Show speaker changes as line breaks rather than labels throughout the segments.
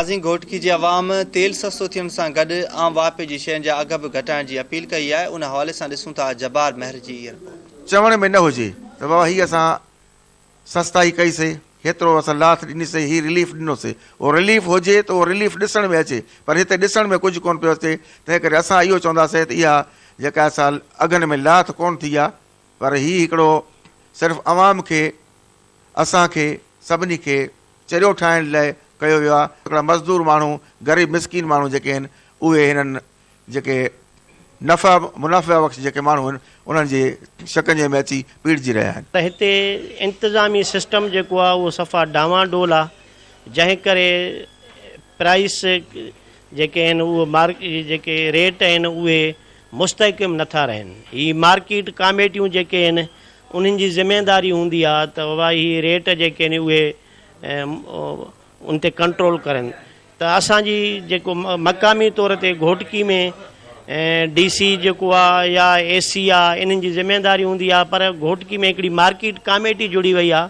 ناظرين گهوٽڪي جي عوام تيل سستو ٿيڻ سان گڏ عام واهپي جي شين جا اگهه به گهٽائڻ جي اپيل ڪئي آهي ان حوالي سان ڏسون ٿا جبار مهر جي هي رپورٽ.
چوڻ ۾ نه هجي ته بابا هي اسان سستائي ڪئي سي، هيترو اسان لاٿ ڏني سي، هي رليف ڏنو سي. اهو رليف هجي ته اهو رليف ڏسڻ ۾ اچي پر هتي ڏسڻ ۾ ڪجهه ڪونه پيو اچي تنهن ڪري اسان اهو چونداسين ته اها جيڪا سا اگهن ۾ لاٿ ڪونه ٿي آهي پر هي هڪڙو صرف عوام کي اسان کي سڀني کي چريو ٺاهڻ لاء ڪيو ويو آهي. هڪڙا مزدور ماڻهو، غريب مسڪين ماڻهو جيڪي آهن اهي هنن جيڪي نفع منافع بخش جيڪي ماڻهو آهن انهن جي شڪنجي ۾ اچي پيڙجي رهيا آهن.
ته هتي انتظامي سسٽم جيڪو آهي اهو صفا ڊانوان ڊول آهي جنهن ڪري پرائس جيڪي آهن اهو مارڪ جيڪي ريٽ آهن اهي مستحڪم نٿا رهن. هي مارڪيٽ ڪاميٽيون جيڪي آهن انهن جي ذميداري هوندي آ ته بابا هي ريٽ جيڪي آهن اهي ان تي ڪنٽرول ڪرن ته اسان جي جيڪو مقامي طور تي گهوٽڪي ۾ ڊي سي جيڪو آ يا اي سي آ انهن جي ذميداري هوندي آ پر گهوٽڪي ۾ هڪڙي مارڪيٽ ڪاميٽي جڙي وئي آ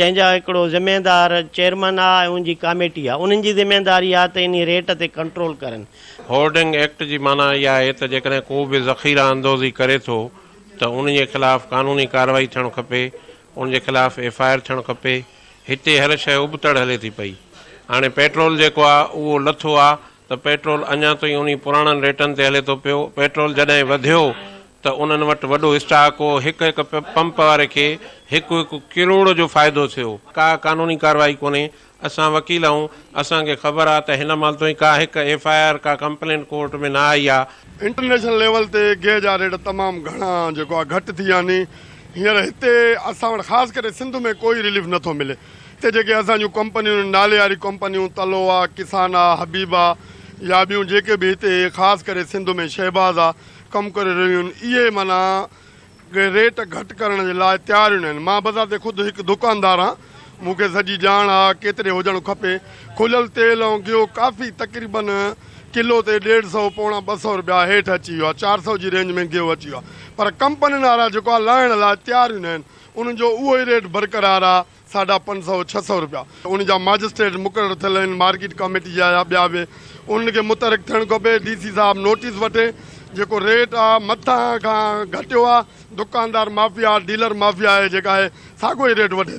جنهن جا هڪڙو ذميدار چيئرمن آ ۽ ان جي ڪاميٽي آ انهن جي ذميداري آ ته انهي ريٽ تي ڪنٽرول ڪرن.
هورڊنگ ايڪٽ جي معنيٰ اها آهي ته جيڪڏهن ڪو به ذخيره اندوزي ڪري ٿو ته ان جي خلاف قانوني ڪارروائي ٿيڻ کپي، ان جي خلاف ايف I R ٿيڻ کپي، هتي هر شيء ابتڙ هلي ٿي پئي، هاڻي پيٽرول جيڪو آ اهو لٿو آ ته پيٽرول اڃا تائين انهي پراڻن ريٽن تي هلي ٿو پيو، پيٽرول جڏهن وڌيو ته انهن وٽ وڏو اسٽاڪ هو، هڪ هڪ پمپ واري کي هڪ هڪ ڪروڙ جو فائدو ٿيو. ڪا قانوني ڪارروائي ڪونهي، اسان وڪيل آهيون، اسان کي خبر آ ته هن مهل تائين ڪا هڪ ايف I R, ڪا ڪمپلينٽ ڪورٽ ۾ نه آئي آ.
انٽرنيشنل ليول تي گيهه جا ريٽ تمام گهڻا جيڪو آ گهٽ ٿي ويا آهن هينئر هتي اسان وٽ خاص ڪري سنڌ ۾ ڪوئي رليف نٿو ملي هتي جيڪي اسان جون ڪمپنيون آهن ناليواري ڪمپنيون تلو آ ڪسان آ حبيب آ يا ٻيون جيڪي به هتي خاص ڪري سنڌ ۾ شهباز آ ڪم ڪري رهيون آهن اهي معنيٰ ريٽ گهٽ ڪرڻ جي لاء تيار ئي ناهن. مان بذات خود هڪ دڪاندار آهيان، مون کي سڄي ڄاڻ آ ڪيتري هجڻ کپي. کليل تيل ۽ گيهه ڪافي تقريبن ڪلو تي ڏيڍ سئو پوڻا 200 رپيا هيٺ اچي ويو آ، 400 جي رينج ۾ گيهه اچي ويو آ پر ڪمپنين وارا جيڪو آ لاهڻ لاء تيار ئي ناهن، انهن جو اهو ئي ريٽ برقرار آ. ساڍا پنج سئو ڇهه سئو رپيا ان جا ماجسٽريٽ مقرر ٿيل آهن مارڪيٽ ڪاميٽي جا يا ٻيا به انهن کي متحرڪ ٿيڻ کپي ڊي سي صاحب نوٽيس وٺي جيڪو ريٽ آ مٿان کان گهٽيو آ دڪاندار مافيا ڊيلر مافيا آهي جيڪا آهي ساڳو ئي ريٽ وٺي.